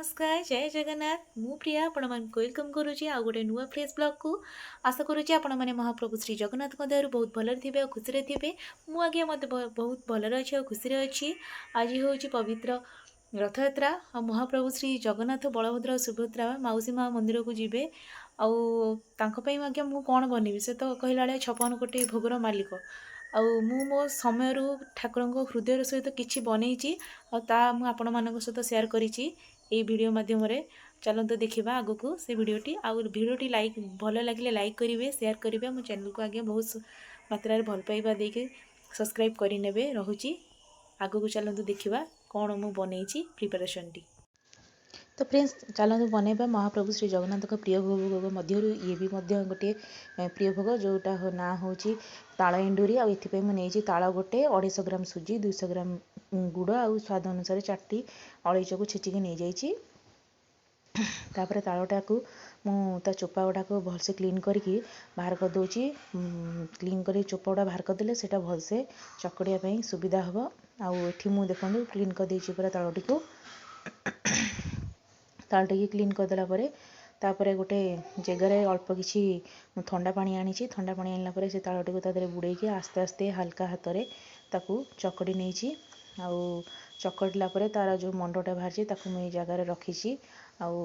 ନମସ୍କାର, ଜୟ ଜଗନ୍ନାଥ। ମୁଁ ପ୍ରିୟା ଆପଣମାନଙ୍କୁ welcome କରୁଛି ଆଉ ଗୋଟେ ନୂଆ ଫ୍ରେଶ୍ ବ୍ଲଗ୍କୁ। ଆଶା କରୁଛି ଆପଣମାନେ ମହାପ୍ରଭୁ ଶ୍ରୀ ଜଗନ୍ନାଥଙ୍କ ଦୟାରୁ ବହୁତ ଭଲରେ ଥିବେ ଆଉ ଖୁସିରେ ଥିବେ। ମୁଁ ଆଜ୍ଞା ମୋତେ ବହୁତ ଭଲରେ ଅଛି ଆଉ ଖୁସିରେ ଅଛି। ଆଜି ହେଉଛି ପବିତ୍ର ରଥଯାତ୍ରା ଆଉ ମହାପ୍ରଭୁ ଶ୍ରୀ ଜଗନ୍ନାଥ, ବଳଭଦ୍ର ଆଉ ସୁଭଦ୍ରା ମାଉସୀ ମା ମନ୍ଦିରକୁ ଯିବେ। ଆଉ ତାଙ୍କ ପାଇଁ ଆଜ୍ଞା ମୁଁ କ'ଣ ବନେଇବି? ସେ ତ କହିଲା ଭଳିଆ 56 କୋଟି ଭୋଗର ମାଲିକ। ଆଉ ମୁଁ ମୋ ସମୟରୁ ଠାକୁରଙ୍କ ହୃଦୟର ସହିତ କିଛି ବନେଇଛି ଆଉ ତା ମୁଁ ଆପଣମାନଙ୍କ ସହିତ ସେୟାର କରିଛି ଏଇ ଭିଡ଼ିଓ ମାଧ୍ୟମରେ। ଚାଲନ୍ତୁ ଦେଖିବା ଆଗକୁ ସେ ଭିଡ଼ିଓଟି। ଆଉ ଭିଡ଼ିଓଟି ଲାଇକ୍ ଭଲ ଲାଗିଲେ ଲାଇକ୍ କରିବେ, ସେୟାର କରିବେ। ମୋ ଚ୍ୟାନେଲକୁ ଆଜ୍ଞା ବହୁତ ମାତ୍ରାରେ ଭଲ ପାଇବା ଦେଇକି ସବସ୍କ୍ରାଇବ୍ କରିନେବେ। ରହୁଛି, ଆଗକୁ ଚାଲନ୍ତୁ ଦେଖିବା କ'ଣ ମୁଁ ବନେଇଛି ପ୍ରିପାରେସନ୍ଟି। ତ ଫ୍ରେଣ୍ଡସ୍, ଚାଲନ୍ତୁ ବନେଇବା ମହାପ୍ରଭୁ ଶ୍ରୀ ଜଗନ୍ନାଥଙ୍କ ପ୍ରିୟ ଭୋଗ ମଧ୍ୟରୁ ଇଏ ବି ମଧ୍ୟ ଗୋଟିଏ ପ୍ରିୟ ଭୋଗ, ଯେଉଁଟା ନାଁ ହେଉଛି ତାଳ ଏଣ୍ଡୁରି। ଆଉ ଏଥିପାଇଁ ମୁଁ ନେଇଛି ତାଳ ଗୋଟେ, 250 ଗ୍ରାମ ସୁଜି, 200 ଗ୍ରାମ ଗୁଡ଼ ଆଉ ସ୍ୱାଦ ଅନୁସାରେ 4ଟି ଅଳେଇଚକୁ ଛେଚିକି ନେଇଯାଇଛି। ତାପରେ ତାଳଟାକୁ ମୁଁ ତା ଚୋପା ଗୁଡ଼ାକ ଭଲସେ କ୍ଲିନ୍ କରିକି ବାହାର କରିଦେଉଛି। କ୍ଲିନ୍ କରି ଚୋପା ଗୁଡ଼ା ବାହାର କରିଦେଲେ ସେଇଟା ଭଲସେ ଚକଡ଼ିବା ପାଇଁ ସୁବିଧା ହେବ। ଆଉ ଏଠି ମୁଁ ଦେଖନ୍ତୁ କ୍ଲିନ୍ କରିଦେଇଛି ପୁରା ତାଳଟିକୁ। ତାଳଟିକି କ୍ଲିନ୍ କରିଦେଲା ପରେ ତାପରେ ଗୋଟେ ଜାଗାରେ ଅଳ୍ପ କିଛି ମୁଁ ଥଣ୍ଡା ପାଣି ଆଣିଛି। ଥଣ୍ଡା ପାଣି ଆଣିଲା ପରେ ସେ ତାଳଟିକୁ ତା ଦେହରେ ବୁଡ଼େଇକି ଆସ୍ତେ ଆସ୍ତେ ହାଲକା ହାତରେ ତାକୁ ଚକଡ଼ି ନେଇଛି। ଆଉ ଚକଟିଲା ପରେ ତା'ର ଯେଉଁ ମଣ୍ଡଟା ବାହାରିଛି ତାକୁ ମୁଁ ଏଇ ଜାଗାରେ ରଖିଛି। ଆଉ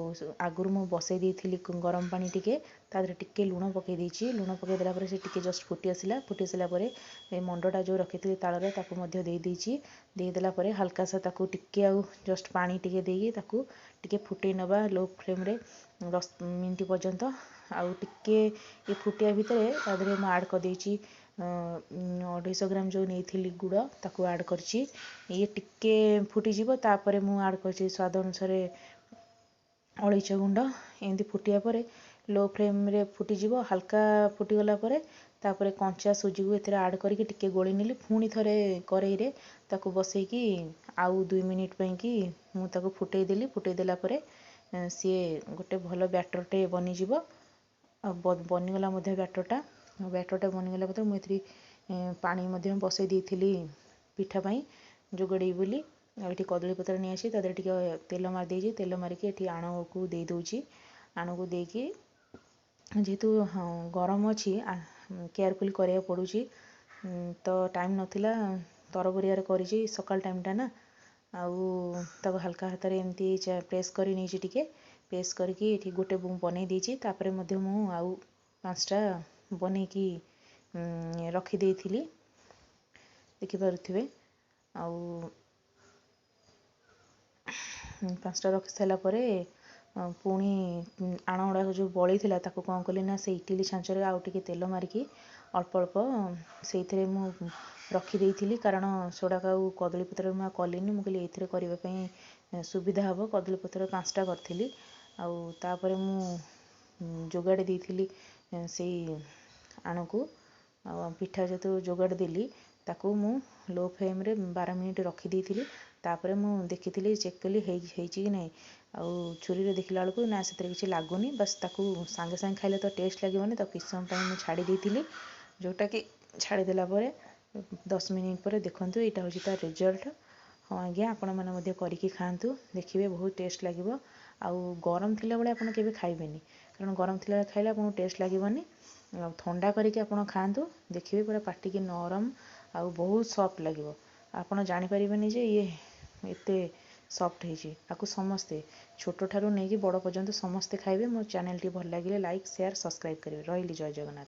ଆଗରୁ ମୁଁ ବସେଇ ଦେଇଥିଲି ଗରମ ପାଣି ଟିକେ, ତା ଦେହରେ ଟିକେ ଲୁଣ ପକାଇ ଦେଇଛି। ଲୁଣ ପକାଇ ଦେଲା ପରେ ସେ ଟିକେ ଜଷ୍ଟ ଫୁଟି ଆସିଲା। ଫୁଟି ଆସିଲା ପରେ ଏ ମଣ୍ଡଟା ଯେଉଁ ରଖିଥିଲି ତାଳରେ ତାକୁ ମଧ୍ୟ ଦେଇଦେଇଛି। ଦେଇଦେଲା ପରେ ହାଲକା ସା ତାକୁ ଟିକେ ଆଉ ଜଷ୍ଟ ପାଣି ଟିକେ ଦେଇକି ତାକୁ ଟିକେ ଫୁଟେଇ ନେବା ଲୋ ଫ୍ଲେମ୍ରେ 10 ମିନିଟ୍ ପର୍ଯ୍ୟନ୍ତ। ଆଉ ଟିକେ ଏ ଫୁଟିବା ଭିତରେ ତା ଦେହରେ ମୁଁ ଆଡ଼୍ କରିଦେଇଛି 250 ଗ୍ରାମ ଯେଉଁ ନେଇଥିଲି ଗୁଡ଼, ତାକୁ ଆଡ଼୍ କରିଛି। ଇଏ ଟିକେ ଫୁଟିଯିବ, ତାପରେ ମୁଁ ଆଡ଼୍ କରିଛି ସ୍ୱାଦ ଅନୁସାରେ ଅଳେଇଚ ଗୁଣ୍ଡ। ଏମିତି ଫୁଟିବା ପରେ ଲୋ ଫ୍ଲେମ୍ରେ ଫୁଟିଯିବ। ହାଲକା ଫୁଟିଗଲା ପରେ ତାପରେ କଞ୍ଚା ସୁଜିକୁ ଏଥିରେ ଆଡ଼୍ କରିକି ଟିକେ ଗୋଳେଇ ନେଲି। ପୁଣି ଥରେ କରେଇରେ ତାକୁ ବସେଇକି ଆଉ 2 ମିନିଟ୍ ପାଇଁକି ମୁଁ ତାକୁ ଫୁଟେଇ ଦେଲି। ଫୁଟେଇ ଦେଲା ପରେ ସିଏ ଗୋଟେ ଭଲ ବ୍ୟାଟର୍ଟେ ବନିଯିବ। ଆଉ ବନିଗଲା ମଧ୍ୟ ବ୍ୟାଟର୍ଟା। ବ୍ୟାଟର୍ଟା ବନିଗଲା ପରେ ମୁଁ ଏଥିରେ ପାଣି ମଧ୍ୟ ବସେଇ ଦେଇଥିଲି ପିଠା ପାଇଁ ଯୋଗାଡ଼ିବି ବୋଲି। ଆଉ ଏଠି କଦଳୀ ପତ୍ର ନେଇ ଆସି ତା ଦେହରେ ଟିକେ ତେଲ ମାରିଦେଇଛି। ତେଲ ମାରିକି ଏଠି ଆଣକୁ ଦେଇଦେଉଛି। ଆଣକୁ ଦେଇକି ଯେହେତୁ ହଁ ଗରମ ଅଛି, କେୟାରଫୁଲି କରିବାକୁ ପଡ଼ୁଛି। ତ ଟାଇମ୍ ନଥିଲା, ତରବରିଆରେ କରିଛି, ସକାଳ ଟାଇମ୍ଟା ନା। ଆଉ ତାକୁ ହାଲକା ହାତରେ ଏମିତି ପ୍ରେସ୍ କରି ନେଇଛି ଟିକେ। ପ୍ରେସ୍ କରିକି ଏଠି ଗୋଟେ ବନେଇ ଦେଇଛି। ତାପରେ ମଧ୍ୟ ମୁଁ ଆଉ 5ଟା ବନେଇକି ରଖିଦେଇଥିଲି, ଦେଖିପାରୁଥିବେ। ଆଉ 5ଟା ରଖି ସାରିଲା ପରେ ପୁଣି ଆଣ ଗୁଡ଼ାକ ଯେଉଁ ବଳିଥିଲା ତାକୁ କ'ଣ କଲି ନା ସେ ଇଟିଲି ଛାଞ୍ଚରେ ଆଉ ଟିକେ ତେଲ ମାରିକି ଅଳ୍ପ ଅଳ୍ପ ସେଇଥିରେ ମୁଁ ରଖିଦେଇଥିଲି। କାରଣ ସେଗୁଡ଼ାକ ଆଉ କଦଳୀ ପତ୍ରରେ ମୁଁ ଆଉ କଲିନି, ମୁଁ କହିଲି ଏଇଥିରେ କରିବା ପାଇଁ ସୁବିଧା ହେବ। କଦଳୀ ପତ୍ର 5ଟା କରିଥିଲି। ଆଉ ତାପରେ ମୁଁ ଯୋଗାଡ଼ି ଦେଇଥିଲି ସେଇ ଆଣକୁ। ଆଉ ପିଠା ଯେହେତୁ ଯୋଗାଡ଼ି ଦେଲି ତାକୁ ମୁଁ ଲୋ ଫ୍ଲେମ୍ରେ 12 ମିନିଟ୍ ରଖିଦେଇଥିଲି। ତାପରେ ମୁଁ ଦେଖିଥିଲି, ଚେକ୍ କଲି ହେଇଛି କି ନାହିଁ। ଆଉ ଛୁରୀରେ ଦେଖିଲା ବେଳକୁ ନା ସେଥିରେ କିଛି ଲାଗୁନି। ବାସ୍ ତାକୁ ସାଙ୍ଗେ ସାଙ୍ଗେ ଖାଇଲେ ତ ଟେଷ୍ଟ ଲାଗିବନି, ତାକୁ କିଛି ସମୟ ପାଇଁ ମୁଁ ଛାଡ଼ି ଦେଇଥିଲି। ଯେଉଁଟାକି ଛାଡ଼ିଦେଲା ପରେ 10 ମିନିଟ୍ ପରେ ଦେଖନ୍ତୁ ଏଇଟା ହେଉଛି ତା ରେଜଲ୍ଟ। ହଁ ଆଜ୍ଞା, ଆପଣମାନେ ମଧ୍ୟ କରିକି ଖାଆନ୍ତୁ, ଦେଖିବେ ବହୁତ ଟେଷ୍ଟ ଲାଗିବ। ଆଉ ଗରମ ଥିଲାବେଳେ ଆପଣ କେବେ ଖାଇବେନି, କାରଣ ଗରମ ଥିଲାବେଳେ ଖାଇଲେ ଆପଣଙ୍କୁ ଟେଷ୍ଟ ଲାଗିବନି। ଆଉ ଥଣ୍ଡା କରିକି ଆପଣ ଖାଆନ୍ତୁ, ଦେଖିବେ ପୁରା ପାଟିକି ନରମ ଆଉ ବହୁତ ସଫ୍ଟ ଲାଗିବ। ଆପଣ ଜାଣିପାରିବେନି ଯେ ଇଏ ଏତେ ସଫ୍ଟ ହେଇଛି। ଆକୁ ସମସ୍ତେ ଛୋଟଠାରୁ ନେଇକି ବଡ଼ ପର୍ଯ୍ୟନ୍ତ ସମସ୍ତେ ଖାଇବେ। ମୋ ଚ୍ୟାନେଲଟି ଭଲ ଲାଗିଲେ ଲାଇକ୍, ସେୟାର, ସବସ୍କ୍ରାଇବ୍ କରିବେ। ରହିଲି, ଜୟ ଜଗନ୍ନାଥ।